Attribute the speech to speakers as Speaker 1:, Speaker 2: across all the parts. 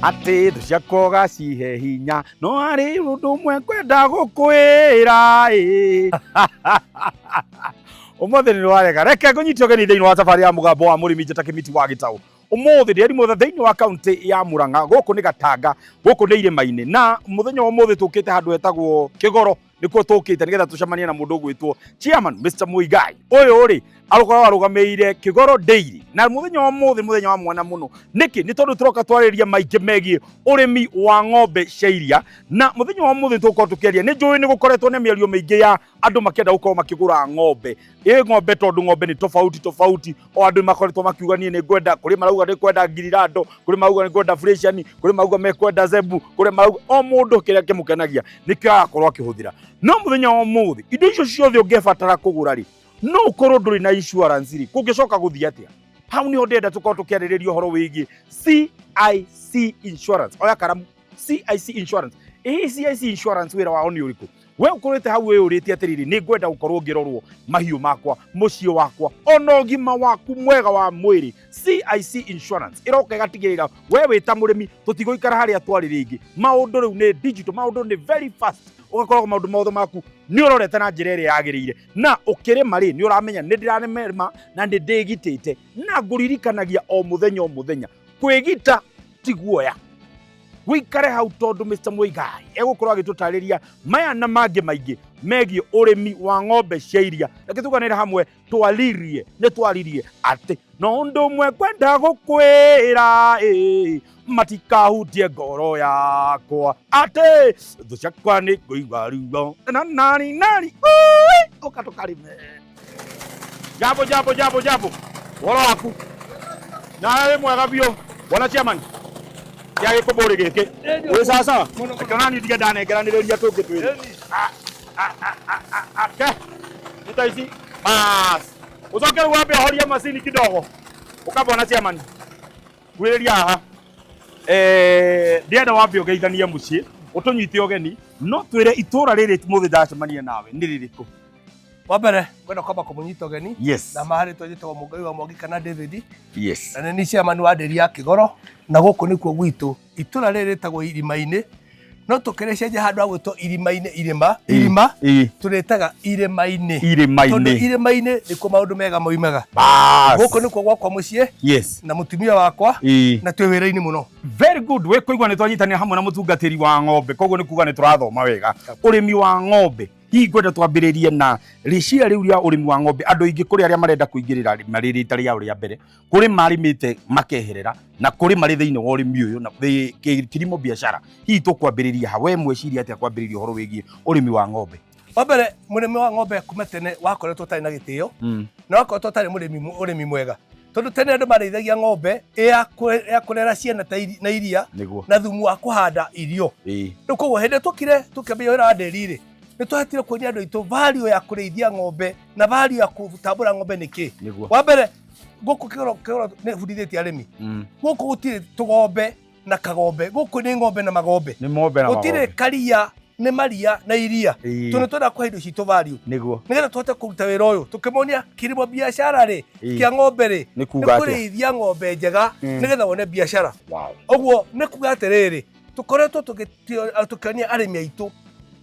Speaker 1: Atĩ thũ ciakwa ũgacihe hinya, no harĩ ũndũ ũmwe ngwenda gũkwĩra ĩ. Ũmũthĩ nĩ rwarega. Reke ngũnyite ũgeni thĩinĩ wa thabarĩ ya mũgambo wa mũrĩmi njata kĩmiti wa gĩtaũ. Ũmũthĩ ndĩ Motha thĩinĩ wa kaunti ya Murang'a. Gũkũ nĩ Gatanga, gũkũ nĩ irĩma-inĩ, na mũthenya wa ũmũthĩ tũkĩte handũ hetagwo Kĩgoro, nĩkuo tũkĩte nĩgetha tũcemanie na mũndũ ũgwĩtwo chairman Mr. Muigai. Ũyũ rĩ arũkoragwo arũgamĩrĩire Kĩgoro Dairy, na mũthenya wa ũmũthĩ mũthenya wa mwana mũno. Nĩkĩ? Nĩ tondũ tũroka twarĩria maingĩ megiĩ ũrĩmi wa ng'ombe cia iria, na mũthenya wa ũmũthĩ tũgũkorwo tũkĩaria. Nĩ njũĩ nĩ gũkoretwo na mĩario mĩingĩ ya andũ makĩenda gũkorwo makĩgũra ng'ombe ĩ ng'ombe, tondũ ng'ombe nĩ tofauti tofauti. O andũ makoretwo makiuga niĩ nĩ ngwenda, kũrĩ marauga nĩ kwenda ngirirando, kũrĩ marauga nĩ kwenda Friesian, kũrĩ marauga mekwenda zebu, kũrĩ marauga o mũndũ kĩrĩa kĩmũkenagia nĩkĩo arakorwo akĩhũthĩra. No mũthenya wa ũmũthĩ indo icio ciothe ũngĩbatara kũgũra rĩ, no ũkorwo ndũrĩ na insurance rĩ, kũngĩcoka gũthiĩ atĩa? Hau niho ndĩrenda tũkorwo tũkĩarĩrĩria ũhoro wĩgiĩ CIC Insurance. Oya karamu, CIC Insurance. Ĩ CIC Insurance wĩra wao nĩ ũrĩkũ? We ũkorĩte hau wĩyũrĩtie atĩrĩrĩ, nĩ ngwenda gũkorwo ngĩrorwo mahiũ makwa, mũciĩ wakwa, ona ũgima waku mwega wa mwĩrĩ. CIC Insurance ĩroka ĩgatigĩrĩra we wĩ ta mũrĩmi tũtigũikara harĩa twarĩ rĩngĩ. Maũndũ rĩu nĩ digital, maũndũ nĩ very fast, ũgakorwo maũndũ mothe maku nĩ ũrorete na njĩra ĩrĩa yagĩrĩire, na ũkĩrĩma rĩ, nĩ ũramenya nĩ ndĩrarĩma na nĩ ndĩgitĩte. Na ngũririkanagia o mũthenya o mũthenya, kwĩgita ti guoya. Wĩikare hau tondũ Mr. Muigai egũkorwo agĩtũtarĩria maya na mangĩ maingĩ megiĩ ũrĩmi wa ng'ombe cia iria. Reke tuganĩre hamwe twaririe, nĩ twaririe atĩ no ũndũ ũmwe ngwenda gũkwĩra ĩ, matikahutie ngoro yakwa, atĩ thũ ciakwa nĩ ngũigua ruo na nani nani ui, ũka tũkarĩme. Jambo jambo jambo jambo, ũhoro waku? Nawe wĩ mwega biũ bwana chairman. Kĩa gĩkũmbũrĩ gĩkĩ wĩ sawasawa? Reke ona niĩ ndige ndanengeranĩrĩria tũngĩ twĩrĩ. Ake nyita ici bas, ũcoke rĩu wambe ũhorie macini kidogo. Ũka bwana chairman, kuhĩrĩria haha. Ndĩrenda wambe ũgeithanie mũciĩ, ũtũnyite ũgeni, no twĩre itũra rĩrĩ mũthĩ ndacemania nawe nĩ rĩrĩkũ?
Speaker 2: Wa mbere ngwenda kwamba kũmũnyita ũgeni.
Speaker 1: Yes.
Speaker 2: Na maharĩtwo njĩtagwo Mũngai wa Mwangi kana David.
Speaker 1: Yes.
Speaker 2: Na nĩ niĩ chairman wa ndĩri ya Kĩgoro, na gũkũ nĩkuo gwitũ. Itũra rĩrĩ rĩtagwo Irima-inĩ, no tũkĩrĩcenjia handũ ha gwĩtwo Irima-inĩ irĩma, irima, tũrĩtaga Irĩma-inĩ.
Speaker 1: Irĩma-inĩ.
Speaker 2: Tondũ irĩma-inĩ nĩkuo maũndũ mega moimaga.
Speaker 1: Bas.
Speaker 2: Gũkũ nĩkuo gwakwa mũciĩ.
Speaker 1: Yes.
Speaker 2: Na mũtumia wakwa. Na twĩ wĩra-inĩ mũno.
Speaker 1: Very good. Wĩ kũigua nĩ twanyitanĩra hamwe na mũtungatĩri wa ng'ombe, koguo nĩ kuga nĩ tũrathoma wega ũrĩmi wa ng'ombe. Hihi ngwenda twambĩrĩrie na rĩciria rĩu rĩa ũrĩmi wa ng'ombe. Andũ aingĩ, kũrĩ arĩa marenda kũingĩrĩra marĩ rita rĩao rĩa mbere, kũrĩ marĩmĩte makeherera, na kũrĩ marĩ thĩinĩ wa ũrĩmi ũyũ na kilimo biashara. Hihi tũkwambĩrĩria ha? We mweciria atĩa kwambĩrĩria ũhoro wĩgiĩ ũrĩmi wa ng'ombe?
Speaker 2: Wa mbere, mũrĩmi wa ng'ombe kuma tene wakoretwo ũtarĩ na gĩtĩo, na wakoretwo ũtarĩ mũrĩmi ũrĩmi mwega, tondũ tene andũ marĩithagia ng'ombe ĩ ya kũrera ciana ta na iria na thumu wa kũhanda irio. Rĩu koguo hĩndĩ ĩrĩa twokire tũkĩambia wĩra wa ndĩri rĩ, nĩ twahotire kuonia andũ aitũ value ya kũrĩithia ng'ombe na value ya gũtambũra ng'ombe nĩ kĩ. Wa mbere, gũkũ Kĩgoro nĩ bundithĩtie arĩmi, gũkũ gũtirĩ tũgombe na kagombe, gũkũ nĩ ng'ombe na magombe.
Speaker 1: Nĩ ng'ombe na
Speaker 2: gũtirĩ
Speaker 1: magombe.
Speaker 2: Karia nĩ maria na iria. Tondũ nĩ twenda kũhe indo citũ value, nĩgetha tũhote kũruta wĩra ũyũ tũkĩmonia kilimo biashara rĩ, kĩa ng'ombe rĩ,
Speaker 1: Nĩ kuga atĩa?
Speaker 2: Kũrĩithia ng'ombe njega nĩgetha wone biashara.
Speaker 1: Wow.
Speaker 2: Ũguo nĩ kuga atĩrĩrĩ, tũkoretwo tũkĩonia arĩmi aitũ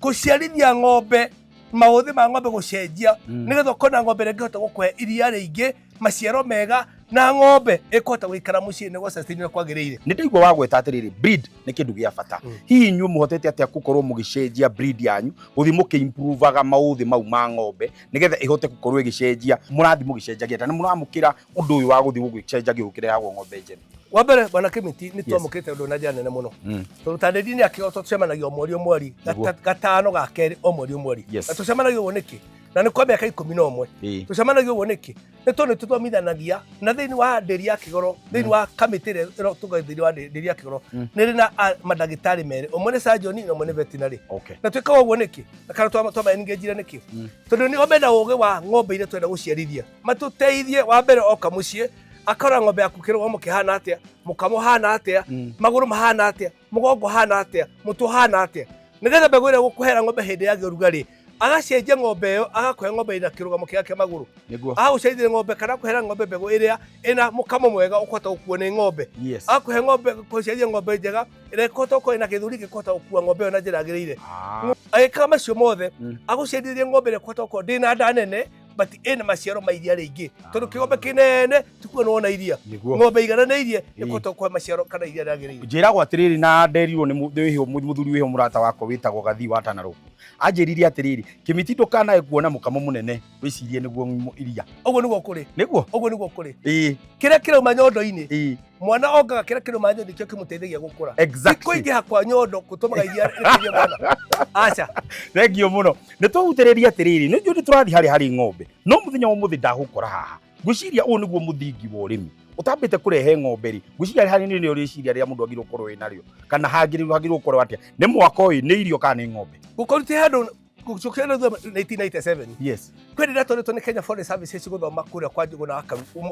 Speaker 2: kũciarithia ng'ombe, maũthĩ ma ng'ombe gũcenjia, nĩgetha ũkona ng'ombe ĩrĩa ĩngĩhota gũkũhe iria rĩingĩ, maciaro mega, na ng'ombe ĩkũhota gũikara mũciĩ nĩguo sustain ũrĩa kwagĩrĩire.
Speaker 1: Nĩ ndaigua wagweta atĩrĩrĩ, breed nĩ kĩndũ gĩa bata. Hihi inyuĩ mũhotete atĩa gũkorwo mũgĩcenjia breed yanyu, gũthiĩ mũkĩ-improvaga maũthĩ mau ma ng'ombe nĩgetha ĩhote gũkorwo ĩgĩcenjia? Mũrathiĩ mũgĩcenjagia atĩa? Nĩ mũramũkĩra ũndũ ũyũ wa gũthiĩ gũgĩcenjagio gũkĩrehagwo ng'ombe njerũ?
Speaker 2: Wa mbere, bwana Kĩmiti, nĩ twamũkĩrĩte ũndũ na njĩra nene mũno, tondũ ta ndĩri nĩ akĩhota tũcemanagia o mweri o mweri, gatano ga kerĩ o mweri o mweri. Na tũcemanagia ũguo nĩkĩ? Na nĩ kwa mĩaka 11. Tũcemanagia ũguo nĩkĩ? Nĩ tondũ nĩ tũthomithanagia na thĩinĩ wa ndĩri ya Kĩgoro, thĩinĩ wa kamĩtĩ ĩrĩa ĩrotũnga thĩinĩ wa ndĩri ya Kĩgoro, nĩ ĩrĩ na mandagĩtarĩ merĩ, ũmwe nĩ surgeon na ũmwe nĩ veterinary. Na twĩkaga ũguo nĩkĩ? Na kana twama-engage nĩkĩ? Tondũ nĩo mena ũgĩ wa ng'ombe iria twenda gũciarithia, matũteithie. Wa mbere oka mũciĩ akora ng'ombe yaku kĩrũgamo kĩhana atĩa, mũkamo hana atĩa, magũrũ mahana atĩa, mũgongo hana atĩa, mũtwe hana atĩa, nĩgetha mbegũ ĩrĩa gũkũhera ng'ombe hĩndĩ ya ũrugarĩ. Agacenjia ng'ombe ĩyo, agakũhe ng'ombe ĩna kĩrũgamo kĩega kĩa magũrũ.
Speaker 1: Nĩguo.
Speaker 2: Agagũcenjeria ng'ombe kana akũhera ng'ombe mbegũ ĩrĩa ĩna mũkamo mwega ũkũhota gũkuo nĩ ng'ombe.
Speaker 1: Yes.
Speaker 2: Akũhe ng'ombe, gũcenjia ng'ombe njega ĩrĩa ĩkũhota gũkorwo ĩna gĩthũri gĩkũhota gũkua ng'ombe ĩyo na njĩra yagĩrĩire. Agĩkaga macio mothe, agũcenjerie ng'ombe ĩrĩa ĩkũhota gũkorwo ndĩna nda nene but ĩna maciaro ma iria rĩingĩ, tondũ kĩgombe kĩnene tikuo nĩwona iria.
Speaker 1: Nĩguo.
Speaker 2: Ng'ombe igananĩirie ĩkũhota gũkũhe maciaro kana iria rĩagĩrĩire.
Speaker 1: Njĩragwo atĩrĩrĩ, na nderirwo nĩ mũthuri wĩho mũrata wakwa wĩtagwo Gathii wa Tanarũku, anjĩrire atĩrĩrĩ, Kĩmiti, ndũkanae kuona mũkamo mũnene wĩcirie nĩguo iria.
Speaker 2: Ũguo nĩguo kũrĩ.
Speaker 1: Nĩguo.
Speaker 2: Ũguo nĩguo kũrĩ.
Speaker 1: Ĩĩ.
Speaker 2: Kĩrĩa kĩrauma nyondo-inĩ, mwana ongaga kĩrĩa kĩrauma nyondo nĩkĩo kĩmũteithagia gũkũra. Kũingĩha kwa nyondo gũtũmaga iria rĩteithie mwana. Aca.
Speaker 1: Thengiũ mũno. Nĩ tũhutĩrĩrie atĩrĩrĩ, nĩ njũĩ nĩ tũrathiĩ harĩa harĩ ng'ombe, no mũthenya wa ũmũthĩ ndagũkora haha. Ngwĩciria ũyũ nĩguo mũthingi wa ũrĩmi. Ũtambĩte kũrehe ng'ombe rĩ, ngwĩciria harĩ nĩ rĩciria rĩrĩa mũndũ agĩrĩirwo gũkorwo wĩ narĩo, kana hagĩrĩirwo hagĩrĩirwo gũkorwo atĩa? Nĩ mwako ĩ, nĩ irio kana nĩ ng'ombe?
Speaker 2: Gũkorwo handũ gũcokia thutha 1997,
Speaker 1: Yes.
Speaker 2: Kwĩ rĩrĩa twarĩtwo nĩ Kenya Forest Services gũthoma kũrĩa kwa Njũgũna wa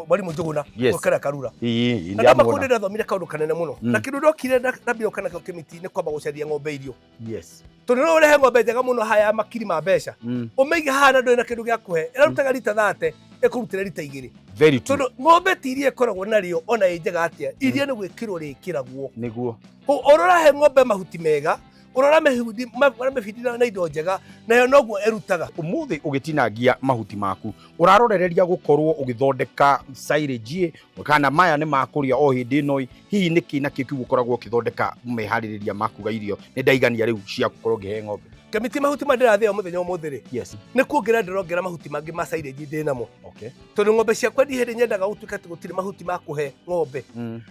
Speaker 2: mwarimũ Njũgũna, gũkĩra Karura.
Speaker 1: Ĩĩ.
Speaker 2: Na ndama kũu nĩndathomire kaũndũ kanene mũno, na kĩndũ ndokire ndambire gũka nakĩo Kĩmiti nĩ kwamba gũcaria ng'ombe irio. Tondũ no ũrehe ng'ombe njega mũno haya ya makiri ma mbeca, ũmĩige haha na ndũrĩ na kĩndũ gĩa kũhe, ĩrarutaga rita 30, ĩkũrutĩra rita 2.
Speaker 1: Very true.
Speaker 2: Tondũ ng'ombe ti iria ĩkoragwo narĩo ona ĩ njega atĩa, iria nĩ gwĩkĩrwo rĩkĩragwo.
Speaker 1: Nĩguo.
Speaker 2: Koguo ũrahe ng'ombe mahuti mega, ũramĩbindi na indo njega, nayo noguo ĩrutaga.
Speaker 1: Ũmũthĩ ũgĩtinangia mahuti maku, ũrarorereria gũkorwo ũgĩthondeka silage kana maya nĩ makũrĩa o hĩndĩ ĩno? Hihi nĩ kĩ na kĩ kĩu ũkoragwo ũkĩthondeka meharĩrĩria maku ga irio nĩ ndaigania rĩu cia gũkorwo ngĩhe ng'ombe?
Speaker 2: Kĩmiti, mahuti ma ndĩrathĩa mũthenya ũmũthĩ rĩ,
Speaker 1: Yes.
Speaker 2: nĩ kuongerera ndĩrongerera mahuti mangĩ ma silage ndĩ namo.
Speaker 1: Okay.
Speaker 2: Tondũ ng'ombe ciakwa ndi hĩndĩ nyendaga gũtuĩka atĩ gũtirĩ mahuti ma kũhe ng'ombe.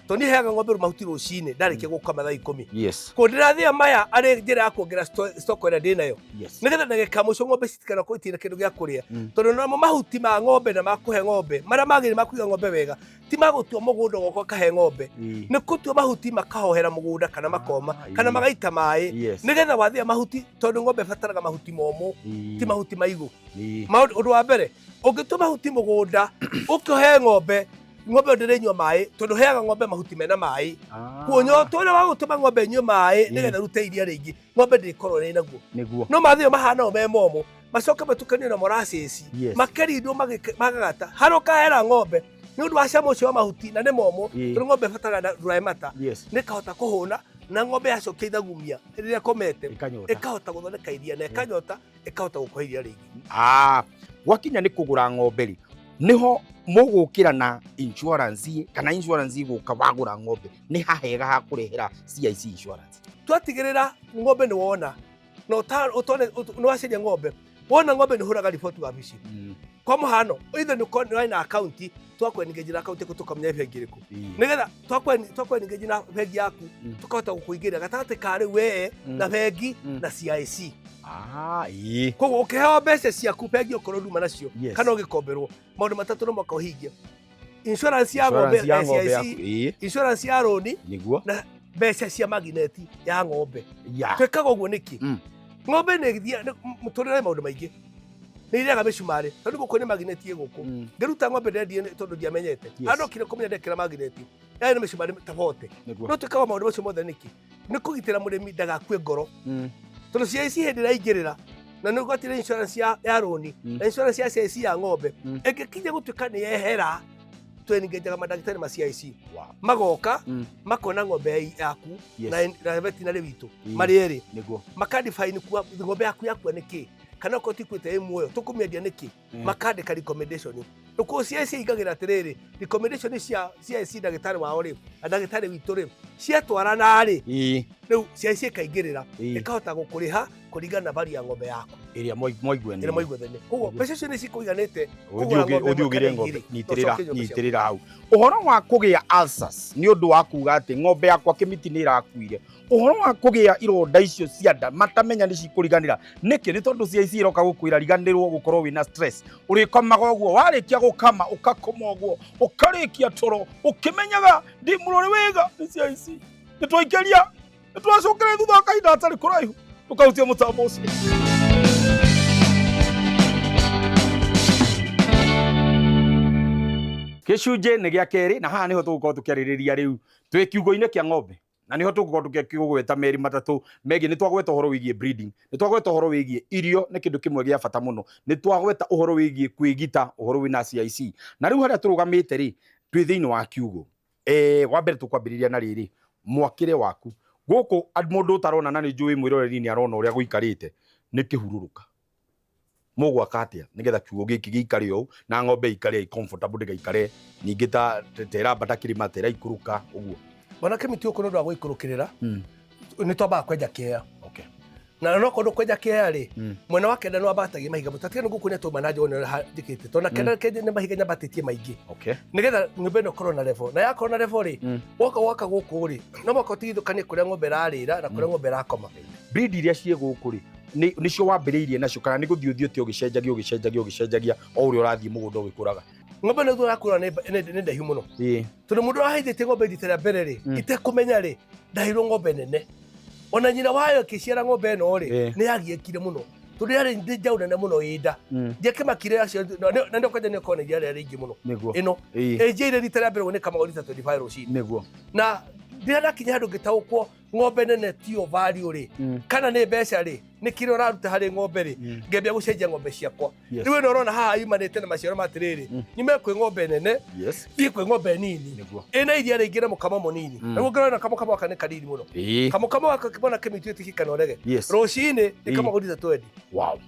Speaker 2: Tondũ niĩ heaga ng'ombe mahuti rũcinĩ ndarĩkia gũkama thaa 10.
Speaker 1: Yes.
Speaker 2: Koguo ndĩrathĩa maya arĩ njĩra ya kuongerera stock ĩrĩa ndĩ nayo.
Speaker 1: Yes.
Speaker 2: Nĩgetha ndagĩka mũico ng'ombe citikanakorwo itirĩ na kĩndũ gĩa kũrĩa. Tondũ namo mahuti ma ng'ombe na ma kũhe ng'ombe marĩa magĩrĩire ma kũiga ng'ombe wega ti ma gũtua mũgũnda ũgoka ũkahe ng'ombe. Nĩ gũtua mahuti makahohera mũgũnda kana makoma kana magaita maĩ. Nĩgetha wathĩa mahuti, tondũ ng'ombe ĩbataraga mahuti momũ, ti mahuti maigũ. Ũndũ wa mbere, ũngĩtua mahuti mũgũnda ũkĩhe ng'ombe, ng'ombe ĩyo ndĩrĩnyua maĩ, tondũ heaga ng'ombe mahuti mena maĩ. Kuo ũrĩa wa gũtũma ng'ombe ĩnyue maĩ nĩgetha ĩrute iria rĩingĩ, ng'ombe ndĩkorwo ĩrĩ naguo.
Speaker 1: Nĩguo.
Speaker 2: No mathĩo mahana o me momũ, macoke matukanio na molasses,
Speaker 1: Yes.
Speaker 2: makerindwo magagata harĩa ũkahera ng'ombe nĩ ũndũ wa cama ũcio wa mahuti na nĩ momũ, tondũ ng'ombe ĩbataraga dry matter,
Speaker 1: Yes.
Speaker 2: nĩ ĩkahota kũhũna, na ng'ombe yacokia ithagumia rĩrĩa ĩkomete,
Speaker 1: Ĩkanyota.
Speaker 2: ĩkahota gũthondeka iria na ĩkanyota, ĩkahota gũkũhe iria rĩingĩ.
Speaker 1: Ah, gwakinya nĩ kũgũra ng'ombe rĩ, nĩho mũgũkĩra na insurance, kana insurance igũka wagũra ng'ombe? Nĩ hahega ha kũrehera CIC insurance?
Speaker 2: Twatigĩrĩra ng'ombe nĩ wona na nĩ wacaria ng'ombe, wona ng'ombe nĩ ũhũraga riboti wabici. Kwa mũhano, either nĩ ũkorwo nĩ na akaunti, twakweningĩnji na akaunti yaku, tũkamenya bengi ĩrĩkũ, nĩgetha twakweningĩnji na bengi yaku, tũkahota gũkũingĩria gatagatĩ ka rĩu wee na bengi na CIC.
Speaker 1: Ah, ĩĩ.
Speaker 2: Koguo ũkĩheo mbeca ciaku bengi, okorwo nduma nacio
Speaker 1: Yes.
Speaker 2: kana ũgĩkomberwo, maũndũ matatũ no mwaka ũhingie: insurance ya ng'ombe
Speaker 1: Insurance ya ng'ombe
Speaker 2: CIC,
Speaker 1: yaku. Ĩĩ.
Speaker 2: insurance ya rũni,
Speaker 1: Nĩguo.
Speaker 2: na mbeca cia magineti ya ng'ombe.
Speaker 1: Ya.
Speaker 2: Twĩkaga ũguo nĩkĩ?
Speaker 1: Mm.
Speaker 2: Ng'ombe nĩ ĩthia mũtũrĩre maũndũ maingĩ, nĩ irĩaga mĩcumarĩ, tondũ gũkũ nĩ magineti ĩ gũkũ. Ngĩruta ng'ombe ndendie tondũ ndiamenyete.
Speaker 1: Yes.
Speaker 2: Andokire kũmenya ndekĩra magineti yarĩ na mĩcumarĩ ta 40.
Speaker 1: Nĩguo.
Speaker 2: No twĩkaga maũndũ macio mothe nĩkĩ? Nĩ kũgitĩra mũrĩmi ndagakue ngoro, tondũ CIC hĩndĩ ĩrĩa aingĩrĩra na nĩ ũgwatire insurance ya rũni na insurance ya CIC ya ng'ombe, ĩngĩkinya gũtuĩka nĩ yehera, tweningĩnjaga mandagĩtarĩ ma CIC, magoka, makona ng'ombe yaku na veterinary witũ marĩ erĩ, makadefine kua ng'ombe yaku yakua nĩkĩ, kana okorwo ti kuĩte ĩ muoyo tũkũmĩendia nĩkĩ. Makandĩka recommendation. Rĩu CIC igagĩra atĩrĩrĩ, recommendation cia CIC, ndagĩtarĩ wao rĩ na ndagĩtarĩ witũ rĩ, ciatwarana rĩ, rĩu CIC ĩkaingĩrĩra, ĩkahota gũkũrĩha kũringana na value ya ng'ombe yaku
Speaker 1: Ĩrĩa mwaiguanĩire.
Speaker 2: Ĩrĩa mwaiguithania. Koguo mbeca icio nĩ cikũiganĩte
Speaker 1: Ũthiĩ
Speaker 2: kũgũra ng'ombe
Speaker 1: ũthiĩ
Speaker 2: ĩmwe
Speaker 1: ũgĩre
Speaker 2: kana
Speaker 1: ng'ombe.
Speaker 2: igĩrĩ.
Speaker 1: Nyitĩrĩra.
Speaker 2: Ũcoke nyũmba ciaku.
Speaker 1: Nyitĩrĩra hau ũhoro wa kũgĩa ulcers nĩ ũndũ wa kuga atĩ ng'ombe yakwa Kĩmiti nĩ ĩrakuire, ũhoro wa kũgĩa ironda icio cia nda matamenya nĩ cikũriganĩra nĩkĩ? Nĩ tondũ CIC iroka gũkwĩra riganĩrwo gũkorwo wĩna stress, ũrĩkomaga ũguo, warĩkia gũkama ũkakoma ũguo, ũkarĩkia toro ũkĩmenyaga ndĩ mũrore wega nĩ CIC. Nĩ twaikĩria, nĩ twacokera thutha wa kahinda gatarĩ kũraihu tũkahutia mũtambo ũcio. Gĩcunjĩ nĩ gĩa kerĩ, na haha nĩho tũgũkorwo tũkĩarĩrĩria rĩu twĩ kiugo-inĩ kĩa ng'ombe. Na niho tũgũkorwo tũkĩgweta merĩ matatũ megiĩ. Nĩ twagweta ũhoro wĩgiĩ breeding, nĩ twagweta ũhoro wĩgiĩ irio, nĩ kĩndũ kĩmwe gĩa bata mũno, nĩ twagweta ũhoro wĩgiĩ kwĩgita, ũhoro wĩna CIC. Na rĩu harĩa tũrũgamĩte rĩ, twĩ thĩinĩ wa kiugũ. Wa mbere tũkwambĩrĩria na rĩrĩ mwakĩre waku gũkũ. Mũndũ ũtarona, na nĩ njũĩ mwĩroreri nĩ arona ũrĩa gũikarĩte, nĩ kĩhurũrũka. Mũgwaka atĩa nĩgetha kiugũ gĩkĩ gĩikare ũũ na ng'ombe ikare comfortable, ndĩgaikare ningĩ ta ta ĩrambata kĩrĩma, ta ĩraikũrũka ũguo?
Speaker 2: Bwana Kĩmiti, ũkũ nĩ ũndũ wa gũikũrũkĩrĩra, nĩ twambaga kwenja kĩea. Na no kũndũ kwenja kĩea rĩ, mwena wa kenda nĩ wambatagia mahiga mũtatiga nĩ gũkũ nĩ tũma na njũĩ nĩ njĩkĩte tondũ na kenda kende nĩ mahiga nyambatĩtie maingĩ, nĩgetha nyũmba ĩno ĩkorwo na level. Na yakorwo na level rĩ, woka gwaka gũkũ rĩ, no mũhaka ũtigithũkanie kũrĩa ng'ombe ĩrarĩra na kũrĩa ng'ombe ĩrakoma.
Speaker 1: Breed iria ciĩ gũkũ rĩ, nĩcio wambĩrĩirie nacio, kana nĩ gũthiĩ ũthiĩte ũgĩcenjagia, ũgĩcenjagia, ũgĩcenjagia o ũrĩa ũrathiĩ mũgũnda ũgĩkũraga?
Speaker 2: Ng'ombe nĩ ũrakũra nĩ ndaihu mũno, tondũ mũndũ ũraheithĩtie ng'ombe rita rĩa mbere rĩ, itekũmenya rĩ, ndaheirwo ng'ombe nene. Ona nyina wayo ĩkĩciara ng'ombe ĩno rĩ, nĩ yagiĩkire mũno tondũ yarĩ nĩ njaũ nene mũno ĩ nda. Ndiakĩmakire acio na nĩ kwanja nĩ ũkorwo na iria rĩrĩa rĩingĩ mũno. Ĩno ĩnjiaire rita rĩa mbere ũguo nĩ kamagwo rita 25 rũcinĩ. Na rĩrĩa ndakinya handũ ngĩtaũkwo ng'ombe nene tiyo value rĩ, kana nĩ mbeca rĩ, nĩ kĩrĩa ũraruta harĩ ng'ombe rĩ, ngĩambia gũcenjia ng'ombe ciakwa. Rĩu ĩno ũrona haha yumanĩte na maciaro ma atĩrĩrĩ, nyume kwĩ ng'ombe nene, thiĩ kwĩ ng'ombe nini, ĩna iria rĩingĩ na mũkamo mũnini. Rĩu ũngĩrora kamũkamo gaka nĩ kanini mũno. Kamũkamo gaka kĩmwana kĩmĩtu ĩtĩkĩka na ũrege rũcinĩ nĩ kamagwo rita 20,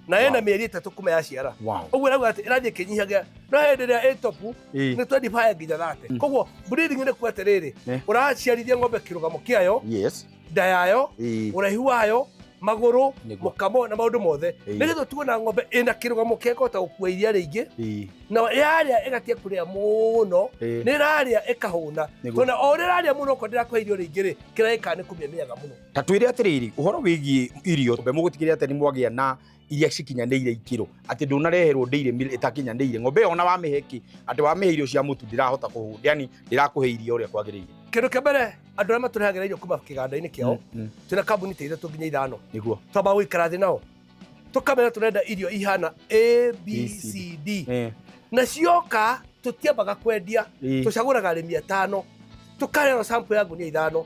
Speaker 2: na ĩna mĩeri 3 kuma yaciara. Ũguo ĩrauga atĩ ĩrathiĩ ĩkĩnyihagia, no hĩndĩ ĩrĩa ĩ topu nĩ 25 nginya 30. Koguo breeding nĩ kuga atĩrĩrĩ, ũraciarithia ng'ombe kĩrũgamo kĩayo, nda yayo, ũraihu wayo, magũrũ, mũkamo na maũndũ mothe, nĩgetha ũtigwo na ng'ombe ĩna kĩrũgamo kĩa kũhota gũkua iria rĩingĩ, na yarĩa ĩgatiga kũrĩa mũno. Nĩ ĩrarĩa ĩkahũna, tondũ o ũrĩa ĩrarĩa mũno, okorwo ndĩrakũhe irio rĩingĩ rĩ, kĩrĩa ĩkaga nĩ kũmĩmĩaga mũno.
Speaker 1: Ta twĩre atĩrĩrĩ, ũhoro wĩgiĩ irio, mũgũtigĩrĩra atĩ nĩ mwagĩa na iria cikinyanĩire ikĩro, atĩ ndũnareherwo dairy meal ĩtakinyanĩire, ng'ombe ĩyo ona wamĩhe kĩ, atĩ wamĩhe irio cia mũtu ndĩrahota kũhũna, yani ndĩrakũhe iria ũrĩa kwagĩrĩire?
Speaker 2: Kĩndũ kĩa mbere, andũ arĩa matũrehagĩra irio kuma kĩganda-inĩ kĩao, twĩna kambuni ta ithatũ nginya ithano. Twambaga gũikara thĩ nao tũkamera tũrenda irio ihana A B C D, na cioka tũtiambaga kwendia. Tũcagũraga arĩmi atano, tũkaheana sample ya ngunia ithano.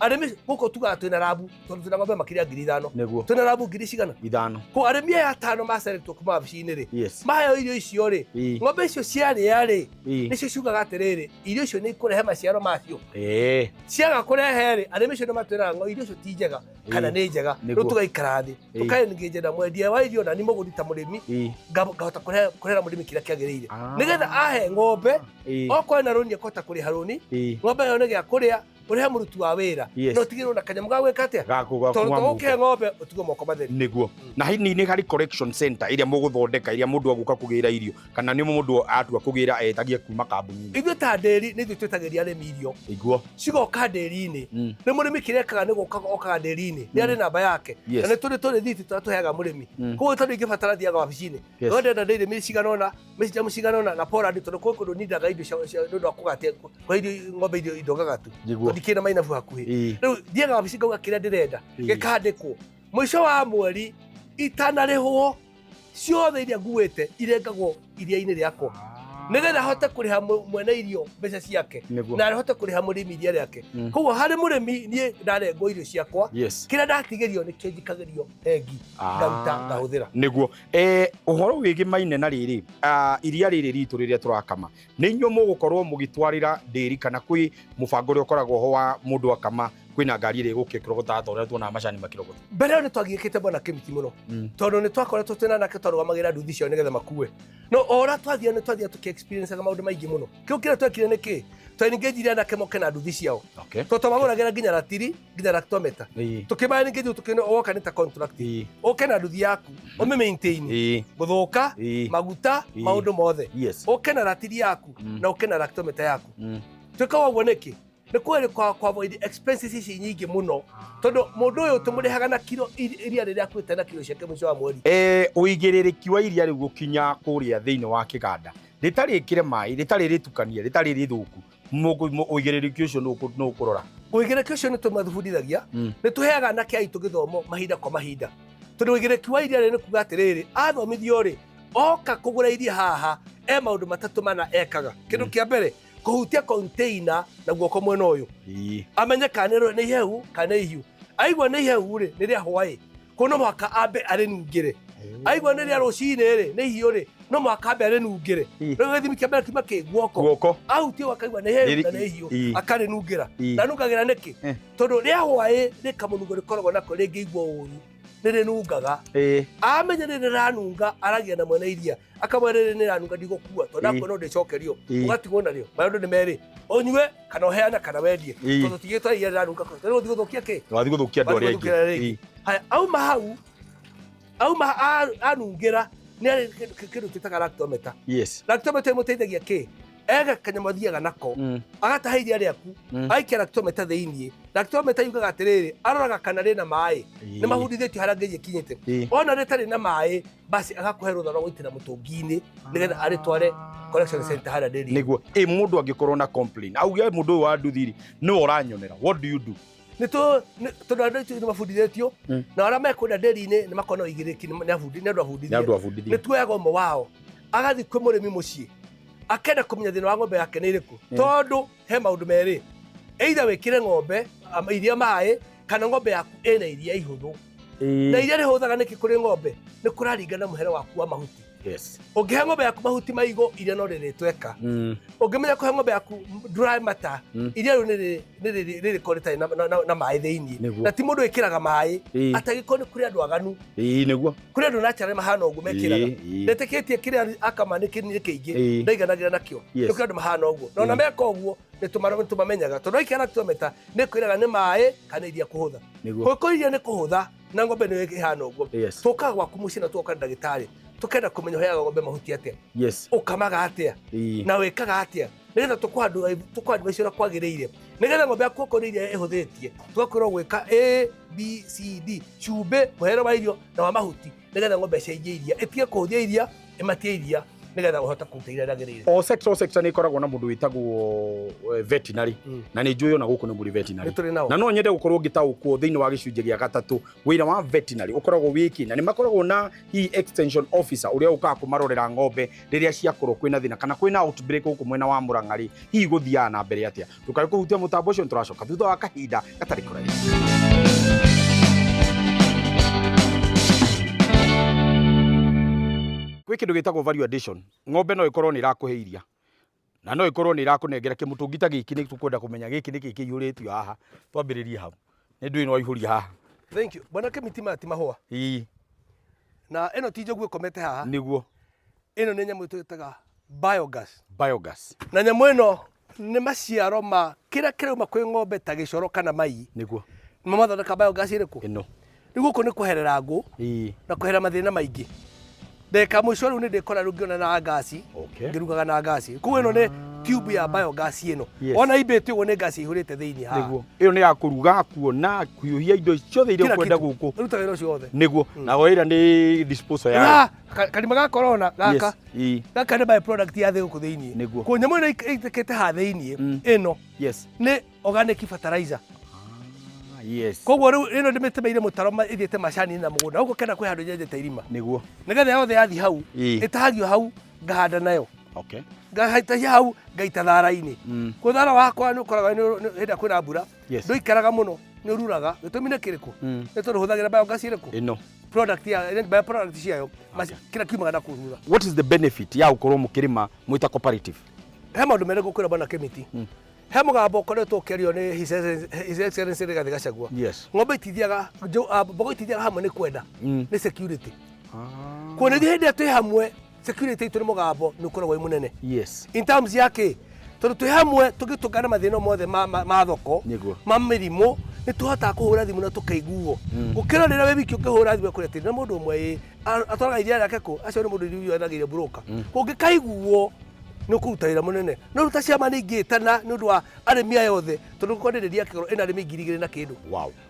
Speaker 2: Arĩmi gũkũ tugaga twĩna rabu, tondũ twĩna ng'ombe makĩria ya 5,000. Twĩna rabu ngiri cigana?
Speaker 1: Ithano.
Speaker 2: Ko arĩmi aya atano maceretwo kuma wabici-inĩ rĩ, maheo irio icio rĩ, ng'ombe icio ciarĩa rĩ, nĩcio ciugaga atĩrĩrĩ, irio icio nĩ ikũrehe maciaro macio. Ciaga kũrehe rĩ, arĩmi acio nĩ matwĩraga ngo irio icio ti njega kana nĩ njega. Rĩu tũgaikara thĩ, tũkaengage na mwendia wa irio na ni mũgũri ta mũrĩmi, ngahota kũrehera mũrĩmi kĩrĩa kĩagĩrĩire, nĩgetha ahe ng'ombe. Okorwo ena rũni, akahota kũrĩha rũni, ng'ombe ĩyo nĩ gĩa kũrĩa, ũrĩhe mũruti wa wĩra, na ũtigĩrwo na kanyamũ ga gwĩka atĩa, tondũ tũgũkĩhe ng'ombe ũtigwo moko matheri.
Speaker 1: Nĩguo. Na hihi nĩ harĩ collection center ĩrĩa mũgũthondeka, ĩrĩa mũndũ agũka kũgĩra irio, kana nĩ mũndũ atua kũgĩra etagia kuma kambuni-inĩ?
Speaker 2: Ithuĩ ta ndĩri nĩ ithuĩ twĩtagĩria arĩmi irio. Cigoka ndĩri-inĩ. Nĩ mũrĩmi kĩrĩa ekaga nĩ gũka okaga ndĩri-inĩ, nĩ arĩ namba yake, na nĩ tũrĩ tũrĩthiti tũrĩa tũheaga mũrĩmi. Koguo tondũ ingĩbatara thiaga wabici-inĩ, no ndĩrenda ndĩri mĩ cigana ũna, mĩcijamu cigana ũna na Poland, tondũ kwĩ kũndũ nindaga indo cia nĩ ũndũ wa kũgatia kũhe irio ng'ombe irio indo gagatu, tondũ ndikĩrĩ na mainabu hakuhĩ. Rĩu thiaga wabici ngauga kĩrĩa ndĩrenda, gĩkandĩkwo. Mũico wa mweri itanarĩhwo, ciothe iria nguĩte irengagwo iria-inĩ rĩakwa, nĩgetha hote kũrĩha mwene irio mbeca ciake, na hote kũrĩha mũrĩmi iria rĩake. Koguo harĩ mũrĩmi niĩ ndarengwo irio ciakwa, kĩrĩa ndatigĩrio nĩkĩo njikagĩrio bengi, ngaruta ngahũthĩra.
Speaker 1: Nĩguo. Ũhoro wĩgĩmaine na rĩrĩ, iria rĩrĩ ritũ rĩrĩa tũrakama, nĩ inyuĩ mũgũkorwo mũgĩtwarĩra ndĩri, kana kwĩ mũbango ũrĩa ũkoragwo ho wa mũndũ akama kwĩna ngari ĩrĩa ĩgũka ĩkĩrogotaga ta ũrĩa tuonaga macani makĩrogota?
Speaker 2: Mbere ĩyo nĩ twagiĩkĩte, bwana Kĩmiti, mũno, tondũ nĩ twakoretwo twĩna anake twarũgamagĩra nduthi ciao nĩgetha makue, no o ũrĩa twathia nĩ twathia tũkĩ experience maũndũ maingĩ mũno. Kĩu kĩrĩa twekire nĩ kĩ twa-engage anake moke na nduthi ciao, tondũ twamagũragĩra nginya ratiri, nginya lactometer. Tũkĩma engage tũkĩona woka nĩ ta contract, ũke na nduthi yaku, ũmĩ maintain, gũthũka, maguta, maũndũ mothe, ũke na ratiri yaku, na ũke na lactometer yaku. Twĩkaga ũguo nĩkĩ? Nĩ kwĩrĩ kwa avoid expenses ici nyingĩ mũno, tondũ mũndũ ũyũ tũmũrĩhaga na kiro iria rĩrĩa akuĩte na kiro ciake mũico wa mweri.
Speaker 1: Ũigĩrĩrĩki wa iria rĩu gũkinya kũrĩa thĩinĩ wa kĩganda rĩtarĩ ĩkĩre maĩ, rĩtarĩ rĩtukanie, rĩtarĩ rĩthũku, ũigĩrĩrĩki ũcio nĩ ũkũrora?
Speaker 2: Ũigĩrĩki ũcio nĩ tũmathubundithagia. Nĩ tũheaga anake aitũ gĩthomo mahinda kwa mahinda, tondũ ũigĩrĩki wa iria rĩ nĩ kuga atĩrĩrĩ, athomithio rĩ, oka kũgũra iria haha e maũndũ matatũ mana ekaga. Kĩndũ kĩa mbere, Kũhutia container na guoko mwena ũyũ. Amenye kana nĩ ihehu kana nĩ ihiũ. Aigua nĩ ihehu rĩ, nĩ rĩa hwaĩ, kũu no mũhaka ambe arĩnungĩre. Aigua nĩ rĩa rũcinĩ rĩ, nĩ ihiũ rĩ, no mũhaka ambe arĩnungĩre. Rĩu gĩthimi kĩa mbere kiuma kĩ guoko.
Speaker 1: Guoko.
Speaker 2: Ahutia akaigua nĩ ihehu na nĩ ihiũ, akarĩnungĩra. Na anungagĩra nĩkĩ? Tondũ rĩa hwaĩ rĩ kamũnungo rĩkoragwo nako rĩngĩigua ũru nĩ rĩnungaga. Amenya nĩ rĩranunga, aragia na mwene iria, akamwĩra rĩrĩ nĩ rĩranunga, ndigũkua tondũ ndakuona no ndĩcokerio. Ũgatigwo narĩo. Maũndũ nĩ merĩ, ũnyue kana ũheane kana wendie, tondũ tigĩtwa iria rĩranunga tondũ gũthiĩ gũthũkia kĩ.
Speaker 1: Wathiĩ gũthũkia andũ arĩa angĩ.
Speaker 2: Haya, auma hau, auma anungĩra, nĩ arĩ kĩndũ twĩtaga lactometer. Lactometer ĩmũteithagia kĩ? Ega kanyamũ athiaga nako, agataha iria rĩaku, aikia lactometer thĩiniĩ. Lactometer yugaga atĩrĩrĩ, aroraga kana rĩna maĩ, nĩ mahundithĩtio harĩa ngĩria ikinyĩte. Ona rĩtarĩ na maĩ, basi agakũhe rũtha rwa gũitĩra mũtũngi-inĩ nĩgetha arĩtware collection center harĩa ndĩri.
Speaker 1: Nĩguo. Ĩ mũndũ angĩkorwo na complain, auge mũndũ ũyũ wa nduthi rĩ, nĩwe ũranyonera, what do you do?
Speaker 2: Nĩ tondũ andũ aitũ nĩ mabundithĩtio, na arĩa mekwenda ndĩri-inĩ nĩ makoragwo na ũigĩrĩrĩki, nĩ andũ abundithie.
Speaker 1: Nĩ andũ abundithie.
Speaker 2: Nĩ tuoyaga ũmwe wao agathiĩ kwĩ mũrĩmi mũciĩ, akenda kũmenya thĩna wa ng'ombe yake nĩ ĩrĩkũ, tondũ he maũndũ merĩ, either wĩkĩre ng'ombe iria maĩ, kana ng'ombe yaku ĩna iria ihũthũ. Na iria rĩhũthaga nĩkĩ kũrĩ ng'ombe? Nĩ kũraringana mũhere waku wa mahuti. Ũngĩhe ng'ombe yaku mahuti maigũ, iria no rĩrĩtweka. Ũngĩmenya kũhe ng'ombe yaku dry matter, iria rĩu nĩ rĩrĩkorwo rĩtarĩ na maĩ thĩiniĩ. Na ti mũndũ wĩkĩraga maĩ, atangĩkorwo nĩ kũrĩ andũ aganu.
Speaker 1: Nĩguo.
Speaker 2: Kũrĩ andũ naturally mahana ũguo mekĩraga. Ndetĩkĩtie kĩrĩa akama nĩ kĩingĩ, ndaiganagĩra nakĩo. Nĩ kũrĩ andũ mahana ũguo, na ona meka ũguo nĩ tũmamenyaga, tondũ aikia lactometer nĩ kwĩraga nĩ maĩ kana iria kũhũtha. Kũngĩkorwo iria nĩ kũhũtha na ng'ombe nĩ ĩhana ũguo, tũkaga gwaku mũciĩ na tũgoka na ndagĩtarĩ, tũkenda kũmenya ũheaga ng'ombe mahuti atĩa, ũkamaga atĩa, na wĩkaga atĩa, nĩgetha tũkũhandũ advice ũrĩa kwagĩrĩire, nĩgetha ng'ombe yaku okorwo nĩ iria ĩhũthĩtie, tũgakwĩrwo gwĩka A B C D, cumbĩ, mũhere wa irio na wa mahuti, nĩgetha ng'ombe ĩcenjie iria, ĩtige kũhũthia iria, ĩmatie iria, nĩgetha ũhote kũruta iria rĩagĩrĩire.
Speaker 1: O sector nĩ ĩkoragwo na mũndũ wĩtagwo veterinary, na nĩ njũĩ ona gũkũ nĩ mũrĩ veterinary.
Speaker 2: Nĩ tũrĩ nao.
Speaker 1: Na no nyende gũkorwo ngĩtaũkwo thĩinĩ wa gĩcunjĩ gĩa gatatũ, wĩra wa veterinary ũkoragwo wĩkĩ, na nĩ makoragwo na hihi extension officer ũrĩa ũkaga kũmarorera ng'ombe rĩrĩa ciakorwo kwĩna thĩna kana kwĩna outbreak gũkũ mwena wa Murang'a rĩ, hihi gũthiaga na mbere atĩa? Ndũkae kũhutia mũtambo ũcio, nĩtũracoka thutha wa kahinda gatarĩ kũraihu. Gwĩ kĩndũ gĩtagwo value addition. Ng'ombe no ĩkorwo nĩ ĩrakũhe iria na no ĩkorwo nĩ ĩrakũnengera kĩmũtũngi ta gĩkĩ, nĩ tũkwenda kũmenya gĩkĩ nĩkĩ kĩihũrĩtio haha. Twambĩrĩrie hau, nĩ ndũĩ no waihũria haha.
Speaker 2: Thank you. Bwana Kĩmiti, maya ti mahũa. Na ĩno ti njogu ĩkomete haha. Ĩno nĩ nyamũ twĩtaga biogas.
Speaker 1: Biogas.
Speaker 2: Na nyamũ ĩno nĩ maciaro ma kĩrĩa kĩrauma kwĩ ng'ombe ta gĩcoro kana mai. Nĩmo mathondeka biogas ĩrĩkũ?
Speaker 1: Ĩno.
Speaker 2: Rĩu gũkũ nĩ kweherera ngũ na kweherera mathĩna maingĩ. Ndagĩka mũico rĩu nĩ ndĩkora rĩu ngĩona na ngasi, ngĩrugaga na ngasi. Koguo ĩno nĩ tube ya biogas ĩno. Ona imbĩte ũguo nĩ ngasi ĩihũrĩte thĩinĩ haha.
Speaker 1: Nĩguo. Ĩyo nĩ ya kũruga, kuona, kũhiũhia indo ciothe iria ũkwenda gũkũ.
Speaker 2: Ĩrutaga wĩra ũcio wothe.
Speaker 1: Nĩguo. Na wĩra nĩ disposal yayo.
Speaker 2: Karima ga corona gaka. Gaka nĩ by product ya thĩ gũkũ thĩinĩ. Koguo nyamũ ĩno ĩitĩkĩte haha thĩinĩ ĩno nĩ organic fertilizer. Koguo rĩu ĩno ndĩmĩtemeire mũtaro ĩthiĩte macani na mũgũnda. Gũkũ kena kwĩ handũ nyenjete irima. Nĩgetha yothe yathiĩ hau, ĩtahagio hau, ngahanda nayo. Ngaitahia hau, ngaita thara-inĩ. Koguo thara wakwa nĩ ũkoraga hĩndĩ ĩrĩa kwĩna mbura, ndũikaraga mũno, nĩ ũruraga. Gĩtũmi nĩ kĩrĩkũ? Nĩ tondũ hũthagĩra biogas ĩrĩkũ?
Speaker 1: Ĩno.
Speaker 2: Product ya, bio product ciayo, kĩrĩa kiumaga na kũrura.
Speaker 1: What is the benefit ya gũkorwo mũkĩrĩma mwĩ ta cooperative?
Speaker 2: He maũndũ merĩ ngũkwĩra bwana Kĩmiti. He mũgambo ũkoretwo ũkĩario nĩ His Excellency Rigathĩ Gachagua. Ng'ombe itithiaga, mbogo itithiaga hamwe nĩ kwenda, nĩ security. Kuona ithuĩ hĩndĩ ĩrĩa twĩ hamwe, security itũ nĩ mũgambo nĩ ũkoragwo wĩ mũnene. In terms ya kĩ? Tondũ twĩ hamwe tũngĩtũngana mathĩna mothe ma thoko, ma mĩrimũ, nĩ tũhotaga kũhũra thimũ na tũkaiguo. Gũkĩra rĩrĩa wĩ wiki ũngĩhũra thimũ ĩkũrĩa atĩrĩ, na mũndũ ũmwe ĩ, atwaraga iria rĩake kũ? Acio nĩ mũndũ iria endagĩria broker. Ũngĩkaiguo nĩ ũkũruta wĩra mũnene. No rĩu ta ciama nĩ ingĩtana nĩ ũndũ wa arĩmi aya othe, tondũ gũkorwo ndĩrĩ kĩgoro ĩna arĩmi 2000 na kĩndũ.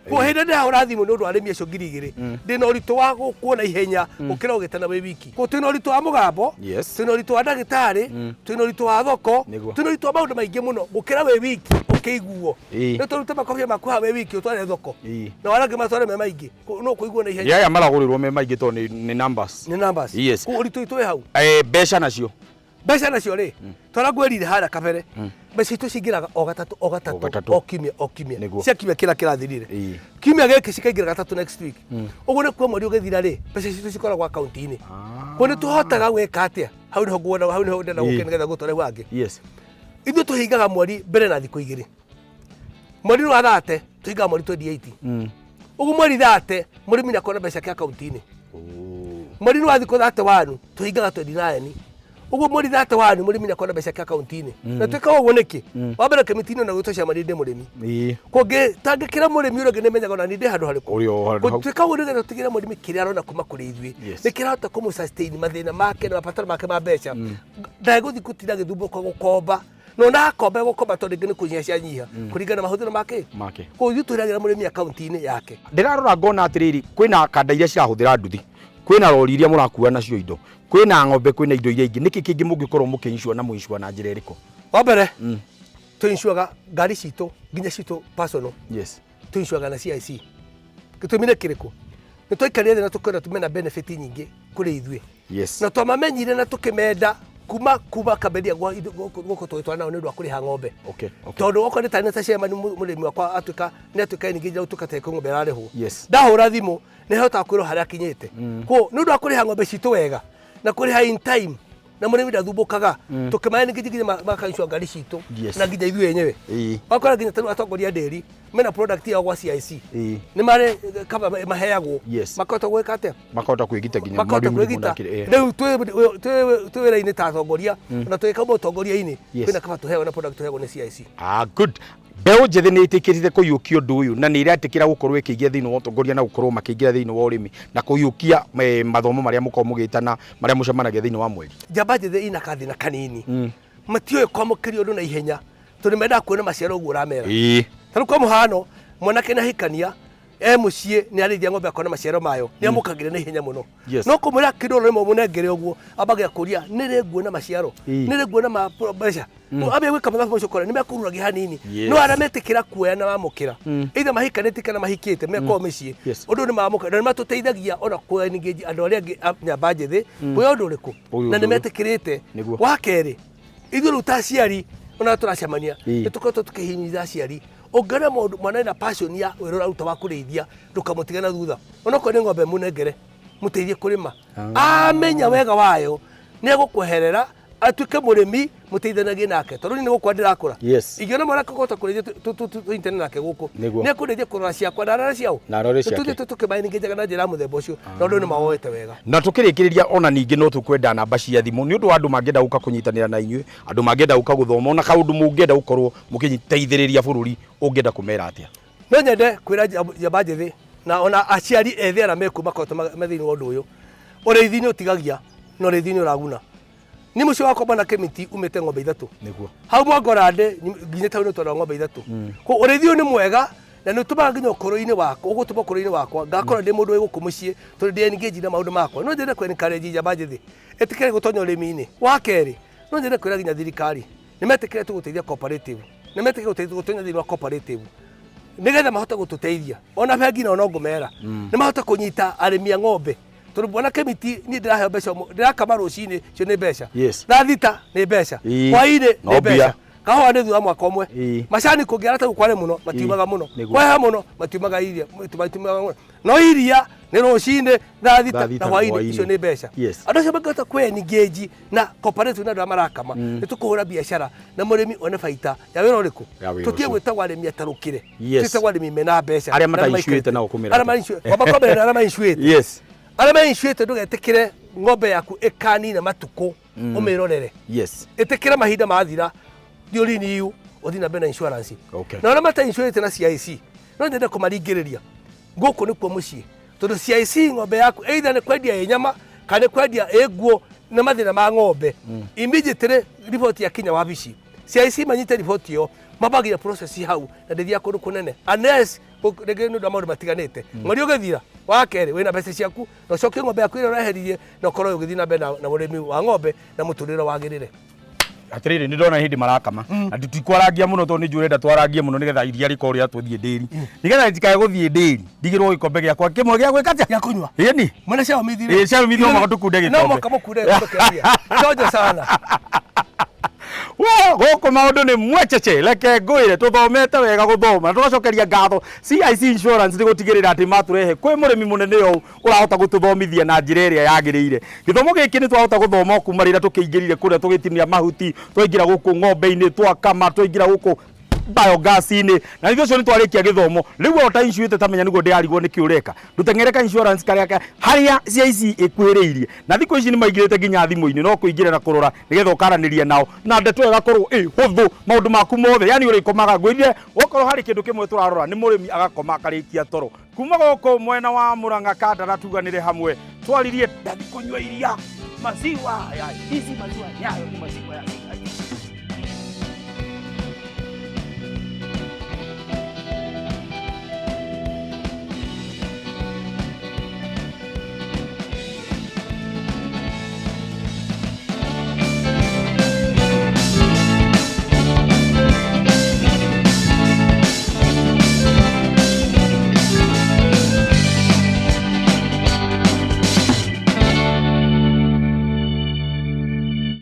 Speaker 2: Koguo hĩndĩ ĩrĩa ndĩrahũra thimũ nĩ ũndũ wa arĩmi acio 2000, ndĩna ũritũ wa gũkuona ihenya gũkĩra ũgĩtana wĩ wiki. Koguo twĩna ũritũ wa mũgambo, twĩna ũritũ wa ndagĩtarĩ, twĩna ũritũ wa thoko, twĩna ũritũ wa maũndũ maingĩ mũno gũkĩra wĩ wiki ũkĩiguo. Nĩ tũrute makobia maku haha wĩ wiki ũtware thoko, na arĩa angĩ matware me maingĩ, no kũiguo na ihenya.
Speaker 1: Aya maragũrĩrwo me maingĩ tondũ nĩ numbers.
Speaker 2: Nĩ numbers. Koguo ũritũ witũ wĩ hau.
Speaker 1: Mbeca nacio.
Speaker 2: Mbeca nacio rĩ, twarangwĩrire harĩa kabere, mbeca itũ cingĩraga o gatatũ o
Speaker 1: O
Speaker 2: gatatũ,
Speaker 1: gatatũ.
Speaker 2: o kiumia o kiumia.
Speaker 1: Nĩguo.
Speaker 2: Cia kiumia kĩrĩa kĩrathirire. Kiumia gĩkĩ cikaingĩra gatatũ next week. Ũguo nĩ kuo mweri ũgĩthira rĩ, mbeca citũ cikoragwo akaunti-inĩ. Koguo nĩ tũhotaga gwĩka atĩa? Hau nĩho nguona, hau nĩho ndĩrenda gũke nĩgetha gũtware hau hangĩ. Ithuĩ tũhingaga mweri mbere na thikũ igĩrĩ. Mweri wa thate tũhingaga mweri 28. Ũguo mweri thate mũrĩmi nĩ akona mbeca ciake akaunti-inĩ. Mweri wa thikũ 31 tũhingaga 29. Ũguo mweri 31 mũrĩmi nĩ akona mbeca ciake akaunti-inĩ. Na twĩkaga ũguo nĩkĩ? Wa mbere kĩmĩti-inĩ ona gwĩtwo ciama ndĩ mũrĩmi. Kũngĩtangĩkĩra mũrĩmi ũrĩa ũngĩ nĩmenyaga ona niĩ ndĩ handũ harĩkũ.
Speaker 1: Ũrĩ o handũ hau.
Speaker 2: Twĩkaga ũguo nĩgetha tũtigĩre mũrĩmi kĩrĩa arona kuma kũrĩ ithuĩ. Nĩ kĩrahota kũmũ sustain mathĩna make na mabataro make ma mbeca. Ndegũthiĩ gũtinda agĩthumbũka gũkomba. Na ona akomba gũkomba tondũ rĩngĩ nĩ kũnyiha cianyiha kũringana na mahũthĩro make.
Speaker 1: Make.
Speaker 2: Koguo ithuĩ twĩragĩra mũrĩmi akaunti-inĩ yake.
Speaker 1: Ndĩrarora ngona atĩrĩrĩ, kwĩna kanda iria cirahũthĩra nduthi, kwĩna rori iria mũrakua nacio indo, kwĩna ng'ombe, kwĩna indo iria ingĩ. Nĩkĩ kĩngĩ mũngĩkorwo mũkĩ-insure na mũinsure na njĩra ĩrĩkũ?
Speaker 2: Wa mbere tũinsuaga ngari citũ nginya citũ personal. Tũinsuaga na CIC. Gĩtũmi nĩ kĩrĩkũ? Nĩ twaikarire thĩ na tũkĩona tume na benefit nyingĩ kũrĩ ithuĩ. Na twamamenyire na tũkĩmenda kuma kambĩrĩria gũkũ tũgĩtwara nao nĩ ũndũ wa kũrĩha ng'ombe. Tondũ okorwo nĩ tarĩ ta chairman mũrĩmi wakwa atuĩka nĩ atuĩka ningĩ nginya gũtuĩka ta ng'ombe ĩrarĩhwo. Ndahũra thimũ nĩ hotaga kwĩrwo harĩa akinyĩte. Koguo nĩ ũndũ wa kũrĩha ng'ombe citũ wega na kũrĩha in time na mũrĩmi ndathumbũkaga, tũkĩmaya ningĩ nginya makaicua ngari citũ na nginya ithuĩ enyewe. Wakora nginya tarĩu atongoria a ndĩri mena product yao gwa CIC. Nĩ marĩ kaba maheagwo. Makahota gwĩka atĩa?
Speaker 1: Makahota kwĩgita nginya
Speaker 2: Makahota
Speaker 1: marĩ mũrimũ
Speaker 2: kwĩgita.
Speaker 1: na kĩrĩa,
Speaker 2: Rĩu twĩ wĩra-inĩ ta atongoria, ona twĩ kama ũtongoria-inĩ, kwĩna kaba tũheagwo na product tũheagwo nĩ CIC.
Speaker 1: Good. Mbeũ njĩthĩ nĩ ĩtĩkĩrire kũiyũkia ũndũ ũyũ na nĩ ĩretĩkĩra gũkorwo ĩkĩingĩra thĩinĩ wa ũtongoria na gũkorwo makĩingĩra thĩinĩ wa ũrĩmi na kũiyũkia mathomo marĩa mũkoragwo mũgĩtana marĩa mũcemanagia thĩinĩ wa mweri.
Speaker 2: Njamba njĩthĩ ina kathĩna kanini. Matiũĩ kwamũkĩria ũndũ na ihenya tondũ mendaga kuona maciaro ũguo ũramera. Ta rĩu kwa mũhano, mwanake nĩ ahikania, e mũciĩ nĩ arĩithia ng'ombe akona maciaro mayo, nĩ amũkagĩra na ihenya mũno. No kũmwĩra kĩndũ oro rĩmwe mũnengere ũguo, ambagia kũria nĩ rĩ nguona maciaro, nĩ rĩ nguona mbeca. Ambia gwĩka mathabu macio ũkona nĩ mekũruragia hanini. No arĩa metĩkĩra kuoya na mamũkĩra, either mahikanĩtie kana mahikĩte, mekorwo mĩciĩ, ũndũ ũyũ nĩ mamũkĩra na nĩ matũteithagia ona kũ engage andũ arĩa angĩ a nyamba njĩthĩ kuoya ũndũ ũrĩkũ,
Speaker 1: Ũyũ
Speaker 2: na nĩ
Speaker 1: ũndũ ũyũ.
Speaker 2: metĩkĩrĩte. Wa kerĩ, ithuĩ rĩu ta aciari ona tũracemania, nĩ tũkoretwo tũkĩhinyĩrĩria aciari. Ũngĩona mũndũ mwana ena passion ya wĩra ũraruta wa kũrĩithia, ndũkamũtige na thutha. Onokorwo nĩ ng'ombe mũnengere, mũteithie kũrĩma. Amenya wega wayo, nĩ egũkweherera atuĩke mũrĩmi, mũteithanagie nake. Tondũ niĩ nĩ gũkũra ndĩrakũra. Ingĩona mwana akĩhota kũrĩithia tũnyitane nake gũkũ. Nĩ ekũndeithia kũrora ciakwa na arore ciao.
Speaker 1: Na arore ciake.
Speaker 2: Tũthiĩ tũkĩmanĩngajaga na njĩra ya mũthemba ũcio, na ũndũ nĩ mawoete wega.
Speaker 1: Na tũkĩrĩkĩrĩria ona ningĩ no tũkwenda namba cia thimũ nĩ ũndũ wa andũ mangĩenda gũka kũnyitanĩra na inyuĩ, andũ mangĩenda gũka gũthoma, ona kaũndũ mũngĩenda gũkorwo mũkĩteithĩrĩria bũrũri, ũngĩenda kũmera atĩa?
Speaker 2: No nyende kwĩra njamba njĩthĩ na ona aciari ethĩ arĩa mekuo makoretwo me thĩinĩ wa ũndũ ũyũ, ũrĩithi nĩ ũtigagia na ũrĩithi nĩ ũraguna. Ni mũciĩ wakwa bwana Kĩmiti umĩte ng'ombe ithatũ. Hau Mwangorande nginya taũni ũtwaraga ng'ombe ithatũ. Koguo ũrĩithi ũyũ nĩ mwega na nĩ ũtũmaga nginya ũkũrũ-inĩ wakwa, ũgũtũma ũkũrũ-inĩ wakwa ngakorwo ndĩ mũndũ wĩ gũkũ mũciĩ tondũ ndĩ engage na maũndũ makwa. No nyende kũ encourage njamba njĩthĩ ĩtĩkĩre gũtonya ũrĩmi-inĩ. Wa kerĩ, no nyende kwĩra nginya thirikari nĩ metĩkĩre tũgũteithia cooperative, nĩ metĩkĩre gũtonya thĩinĩ wa cooperative nĩgetha mahote gũtũteithia. Ona bengi nao no ngũmera nĩ mahote kũnyita arĩmi a ng'ombe. Tondũ bwana Kĩmiti niĩ ndĩraheo mbeca ndĩrakama rũcinĩ icio nĩ mbeca. Thaa thita nĩ mbeca. Hwaĩ-inĩ
Speaker 1: No
Speaker 2: nĩ
Speaker 1: mbia.
Speaker 2: mbeca. Kahũa nĩ thutha wa mwaka ũmwe. Macani kũngĩara ta kware mũno matiumaga mũno. Kweha mũno matiumaga iria, matiumaga mũno. No iria nĩ rũcinĩ thaa thita
Speaker 1: Thaa thita
Speaker 2: na hwaĩ-inĩ,
Speaker 1: hwaĩ-inĩ.
Speaker 2: icio nĩ mbeca. Andũ acio mangĩhota kũ engage na cooperative na andũ arĩa marakama, nĩ tũkũhũra biacara na mũrĩmi one baita ya wĩra ũrĩkũ?
Speaker 1: Ya wĩra
Speaker 2: Tũtige
Speaker 1: ũcio.
Speaker 2: gwĩtagwo arĩmi atarũkĩre. Twĩtagwo arĩmi mena mbeca.
Speaker 1: Arĩa
Speaker 2: Na
Speaker 1: matainsuĩte
Speaker 2: maikarĩte.
Speaker 1: nao kũmĩra
Speaker 2: Arĩa
Speaker 1: atĩa?
Speaker 2: mainsuĩte. Wamba kwambĩrĩria na arĩa mainsuĩte. Arĩa mainsuĩte ndũgetĩkĩre ng'ombe yaku ĩkanina matukũ ũmĩrorere. Ĩtĩkĩra mahinda mathira, thiĩ ũrenew, ũthiĩ na mbere na insurance. Na arĩa matainsuĩte na CIC, no nyende kũmaringĩrĩria. Gũkũ nĩkuo mũciĩ. Tondũ CIC ng'ombe yaku either nĩ kwendia ĩ nyama kana nĩ kwendia ĩ nguo na mathĩna ma ng'ombe. Immediately riboti yakinya wabici, CIC manyite riboti ĩyo, mambagia process hau na ndĩthiaga kũndũ kũnene unless rĩngĩ nĩ ũndũ wa maũndũ matiganĩte. Mweri ũgĩthira wa kerĩ wĩna mbeca ciaku na ũcokie ng'ombe yaku ĩrĩa ũreheririe na ũkorwo ũgĩthiĩ na mbere na ũrĩmi wa ng'ombe na mũtũrĩre wagĩrĩre.
Speaker 1: Atiriri, nĩ ndona hĩndĩ marakama na tũtikwarangia mũno tondũ nĩ njũĩ ũrenda twarangie mũno nĩgetha iria rĩkorwo rĩa tũthiĩ ndĩri, nĩgetha rĩtikae gũthiĩ ndĩri, ndigĩrwo gĩkombe gĩakwa kĩmwe gĩa gwĩka atĩa?
Speaker 2: Gĩa kũnyua.
Speaker 1: Ĩni.
Speaker 2: Mwene cia umithi.
Speaker 1: Ĩĩ, cia umithi no mũhaka tũkunde
Speaker 2: No
Speaker 1: gĩkombe.
Speaker 2: mũhaka mũkunde gĩkombe kĩa iria. Chonjo sana.
Speaker 1: We, gũkũ maũndũ nĩ mwecece. Reke ngwĩre, tũthomete wega gũthoma na tũgacokeria ngatho CIC Insurance nĩ gũtigĩrĩra atĩ matũrehe kwĩ mũrĩmi mũnene ũũ ũrahota gũtũthomithia na njĩra ĩrĩa yagĩrĩire. Gĩthomo gĩkĩ nĩ twahota gũthoma o kuma rĩrĩa tũkĩingĩrire kũrĩa tũgĩtinia mahuti, twaingĩra gũkũ ng'ombe-inĩ twakama, twaingĩra gũkũ biogas-inĩ, na ithuĩ ũcio nĩ twarĩkia gĩthomo. Rĩu o ta insuĩte tamenya nĩguo ndĩrarigwo nĩkĩ ũreka, ndũteng'ere ka insurance karĩa harĩa CIC ĩkuhĩrĩirie. Na thikũ ici nĩ maingĩrĩte nginya thimũ-inĩ, no kũingĩra na kũrora nĩgetha ũkaranĩria nao na ndeto ĩyo ĩgakorwo ĩ hũthũ maũndũ maku mothe, yani ũrĩkomaga. Ngwĩrire okorwo harĩ kĩndũ kĩmwe tũrarora nĩ mũrĩmi agakoma akarĩkia toro. Kuma gũkũ mwena wa Murang'a Kandara, tuganĩre hamwe twaririe ndathi kũnyua iria maziwa ya hizi maziwa yayo ni maziwa ya.